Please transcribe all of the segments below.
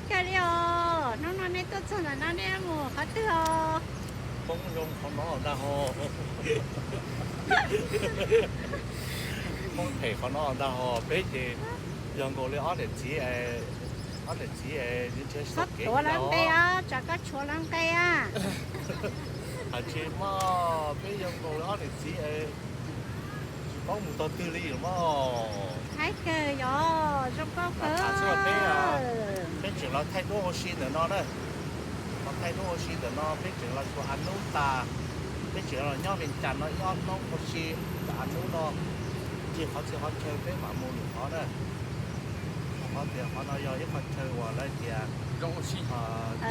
Kawg li os, hnub no nej tuaj txog ntawm no nej mus qhov twg os? Hmoob zoo qhov no ntag ho. Hmoob phem qhov no ntag ho, peb ces yog nkaus li ob niam txiv, ob niam txiv nrhiav xauv kev tuav lawv nqe os, tsam koj tshuav lawv nqe a. Hais tsis mog, peb yog nkaus li ob niam txiv tsis paub mus tog twg li mog. Haib kawg yog zoo nkauj kawg. Peb, peb tseem los thaij duab ua si ntawm no na. Los thaij duab ua si ntawm no, peb tseem los xyuas a nub tas, peb tseem los nyob Vias Cas no ib ob hnub ua si ntawm a nub no, ncig qhov txhia qhov chaw peb mam mus lwm qhov na. Qhov tias qhov no yog ib qho chaw uas lawv tias zoo ua si,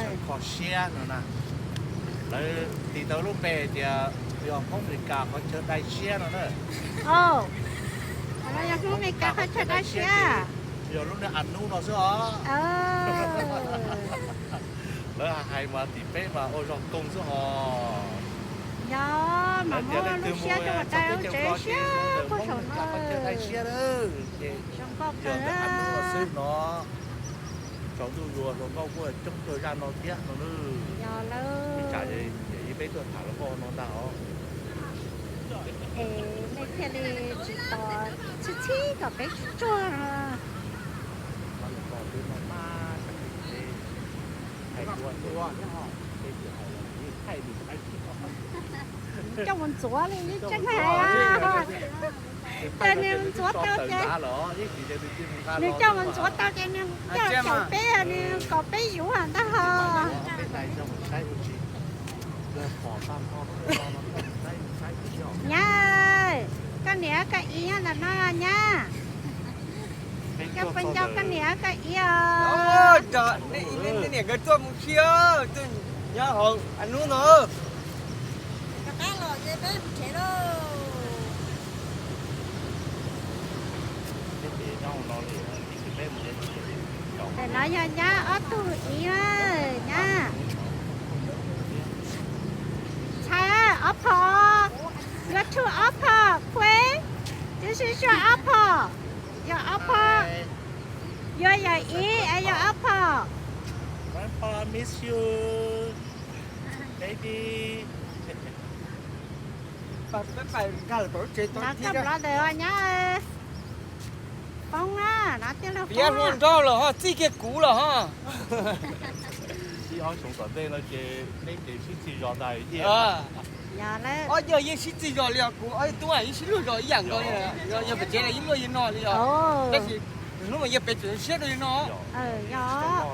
chaw kho siab no na. Lawv tis tau lub npe tias yog Hmoob Amelikas qhov chaw dai siab no na. Yog Hmoob Amelikas qhov chaw dai siab, yog lub niag a nub no xwb os. Lawv hais mas tim peb mas ua zog koog xwb hos. Yog mas muab lub siab rau uas dai lub tsev siab puag saum no. Qhov chaw dai siab ces yog ntawm a nub no xwb no. Tsaus ntuj zuag hluas nkauj kuj coob cuag zaj no thiab no nawb. Yog lawm. Ib tsam ces peb tuaj tham hluas nkauj no ntag os. Es nej thiaj li tsis tos txhib txhib kom peb tsuag no. Coj mus ntxuav li ib tsev neeg. Ces nws ntxuav tau ces, nws coj mus ntxuav tau ces nws coj caum peb, nws kom peb yuav ntag ho. Nyab, koj niam koj txiv nyob ntawm no nyab. Koj puas nco koj niam koj txiv os? Niam nkawd tuaj mus si, tuaj nyob hauv a nub no. Tam no yog nyab ob tug txiv na, nyab. Ntxhais ob phom, yuav tshuaj ob phom, Khueb, tib si suab ob phom, yog ob phom, yuav yog ib es yog ob phom. Grandpa miss you, baby. Nov koj nplov ntawd nyab. Poob na, nov tij laug poob na. Nrog los ho txij kiag kuv los ho. Ib ob xyoo tom ntej no ces peb ces sib txig zog ntag. Ob yawg yeej sib txig zog li os, kuv ob tug tub yeej sib luag zog ib yam nkaus li. Yog pem tsev los yeej luag li no li os. Tab sis hnub mas yog pem tsev siab rau li no. Yog.